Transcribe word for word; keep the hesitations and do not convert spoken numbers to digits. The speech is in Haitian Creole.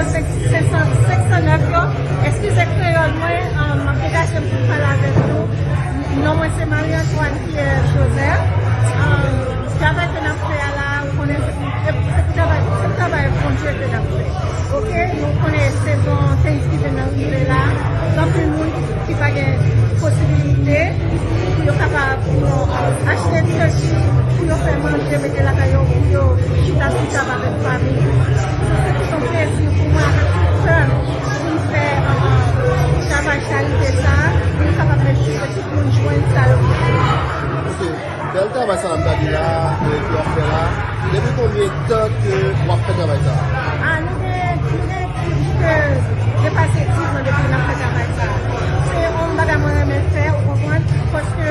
Senk san, senk san nèf yo, eskize kreyòl mwen, um, m ap detache m pou m pale avèk nou. Non mwen se Marie Antoine Pierre Joseph. Um, travay ke n ap fè a la, ou konnen se, se pou travay, se pou travay Bondye ke n ap fè. Oke, nou konnen sezon Thanksgiving nan rive la. Gen anpil moun ki pa gen posibilite pou yo kapab, you know, achte turkey, pou yo fè manje, mete lakay yo, pou yo chita sou tab avèk fanmi. Se yon plezi pou mwen avèk tout kè m pou m fè, uh, travay charite sa, pou nou kapab mete tout moun jwenn sa yo bezwen. Ok. Bèl travay sa a m gade la, e, ke w ap fè la. Depi konbyen tan ke w ap fè travay sa a? Ah, nou gen, nou gen plis ke depase diz an depi n ap fè travay sa a. Se yon bagay mwen renmen fè, ou konprann? Paske